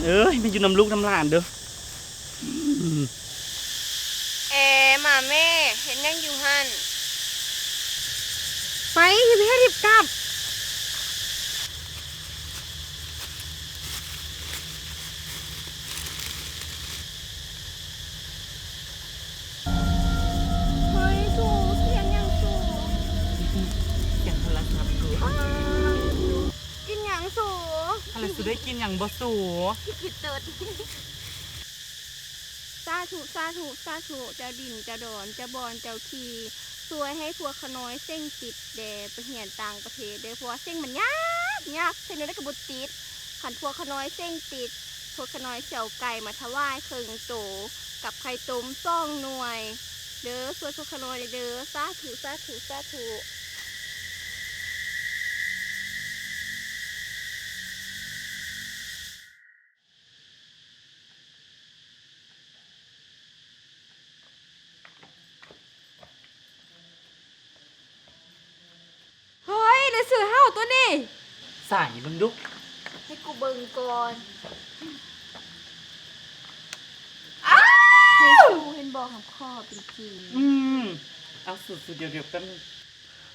ເອີຍ ມາຢູ່ນຳລູກນຳຫຼານເດີ້. ແອ ໝາແມ່ ເຮັດຫຍັງຢູ່ຫັ້ນ? ໄປ ຮີບເຮັດ ຮີບກັບ. ເຮີ້ຍ ສູ ສຽງຫຍັງສູ? ສຽງໂທລະສັບກູ. ກິນຫຍັງສູ? ຫັ້ນລະ ສູໄດ້ກິນຫຍັງບໍ່ສູ? ກິນເຕີດ. ສາທຸ ສາທຸ ສາທຸ ເຈົ້າດິນ ເຈົ້າດອນ ເຈົ້າບ່ອນ ເຈົ້າທີ່ ຊ່ວຍໃຫ້ພວກຂ້ານ້ອຍເສັງຕິດແດ່ ໄປຮຽນຕ່າງປະເທດເດີ້ ເພາະວ່າເສັງມັນຍາກ ຍາກ ເຮັດແນວໃດກໍບໍ່ຕິດ. ຄັນພວກຂ້ານ້ອຍເສັງຕິດ ພວກຂ້ານ້ອຍຊິເອົາໄກ່ມາຖວາຍເຄິ່ງໂຕ ກັບໄຂ່ຕົ້ມສອງໜ່ວເດີ້ ຊ່ວຍພວກຂ້ານ້ອຍແດ່ເດີ້ ສາທຸ ສາທຸ ສາທຸ. ເຮີ້ຍ ໄດ້ຊື່ເຮົາຕົວນີ້. ໃສເບິ່ງດຸ. ໃຫ້ກູເບິ່ງກ່ອນ. ອ້າວ ເຫັນບໍ່ ເຫັນບໍ່ ຫາຂໍເປັນຈິງ. ອືມ ເອົາ ສູ ສູ ດຽວ ດຽວແປັບໜຶ່ງ.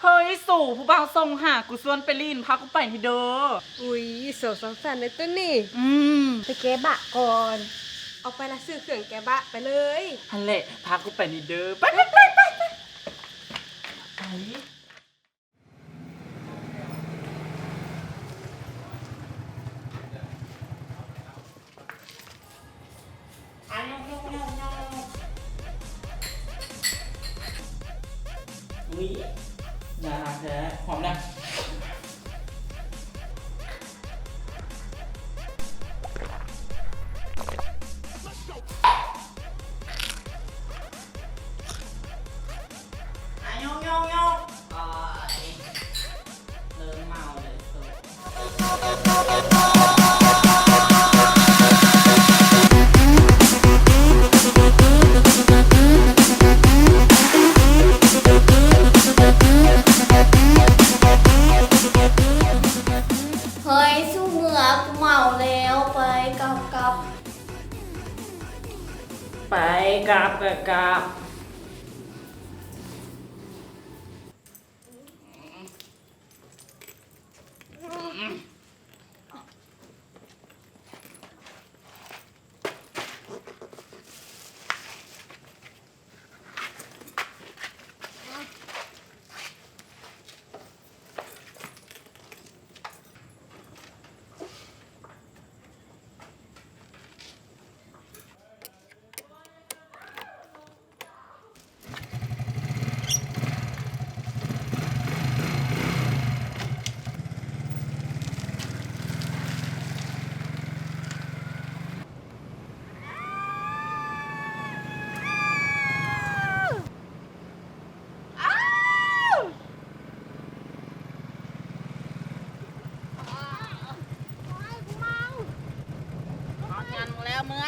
ເຮີ້ຍ ສູ ຜູ້ບ່າວສົ່ງຫາ ກູຊວນໄປຫຼິ້ນ ພາກູໄປນີ້ເດີ້. ອຸ້ຍ ໂສສັງສັນໃນຕົວນີ້. ອືມ ໄປແກ້ບະກ່ອນ. ເອົາໄປລະ ຊື້ເຄື່ອງແກ້ບະໄປເລີຍ. ຫັ້ນແຫຼະ ພາກູໄປນີ້ເດີ້. ໄປ ໄປ ໄປ ໄປ ໄປ. ອຸ້ຍ ໜ້າຮັກແທ້ ຫອມນະ. ອາ ຍົກ ຍົກ ຍົກ ໂອ້ຍ ເລີ່ມເມົາແລ້ວໂຕ. ເຮີ້ຍ ສູ້ເມືອ ກູເມົາແລ້ວ ໄປ ກັບ ກັບ. ໄປ ກັບ ກັບ ກັບ. ອ້າວ ໂອ້ຍ ກູເມົາ ຮອດງານມຶງແລ້ວ ເມືອ.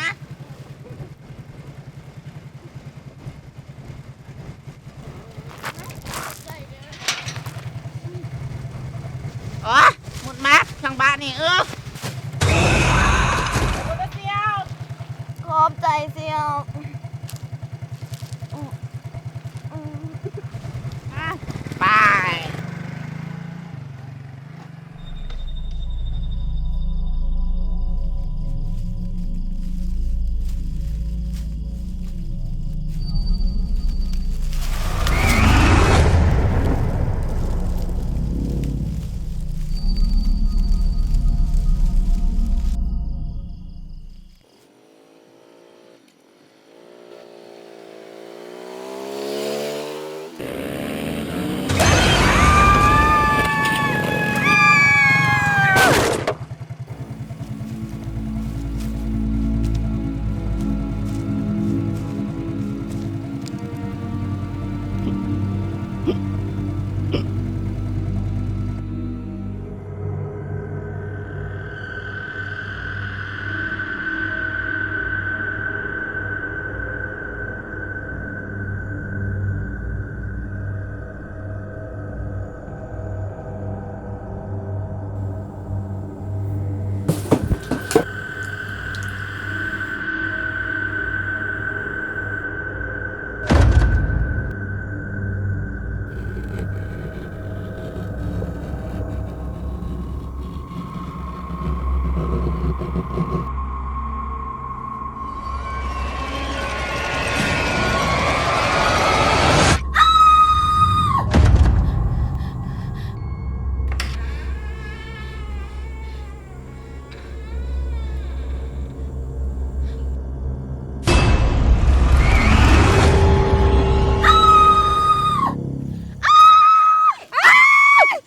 ໂອ້ຍ ມຸດມາກທາງບ້ານນີ້ ເອີ ຂອບໃຈສ່ຽວ. ອືມ ອືມ ອາ ໄປ.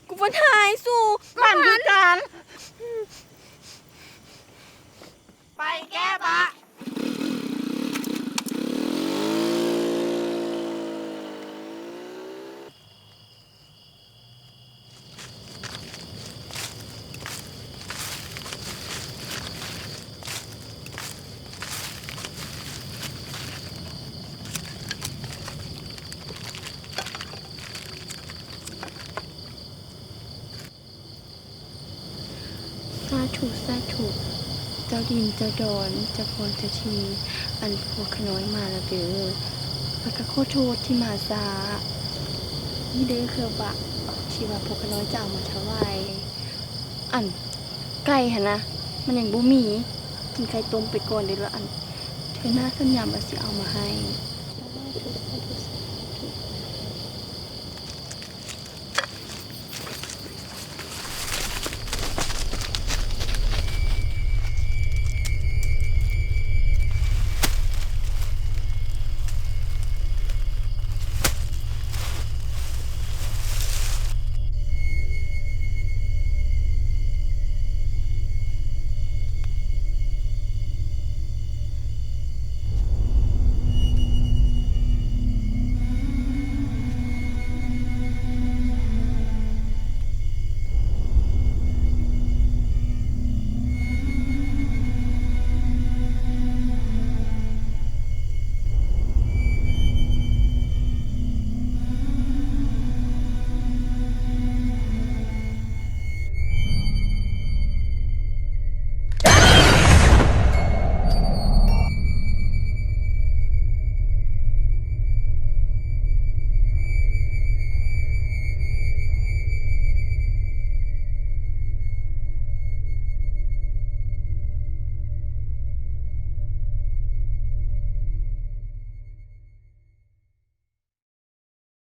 ກູຝັນຮ້າຍສູ່ ຝັນຄືກັນ. ໄປແກ້ບະ. ສາທຸ ສາທຸ ເຈົ້າດິນເຈົ້າດອນ ເຈົ້າພໍ່ເຈົ້າທີ່ ອັນ ພວກຂ້ານ້ອຍມາແລ້ວເດີ ແລ້ວກະຂໍໂທດທີ່ມາຊ້າ. ນີ້ເດີເຄື່ອງບາກທີ່ວ່າພວກຂ້ານ້ອຍຈະເອົາມາຖວາຍ. ອັນ ໄກ່ຫັ້ນນະ ມັນຍັງບໍ່ມີ ກິນໄຂ່ຕົ້ມໄປກ່ອນເດີລະ ອັນ ເທື່ອໜ້າສັນຍາວ່າຊິເອົາມາໃຫ້. ສາທຸ ສາທຸ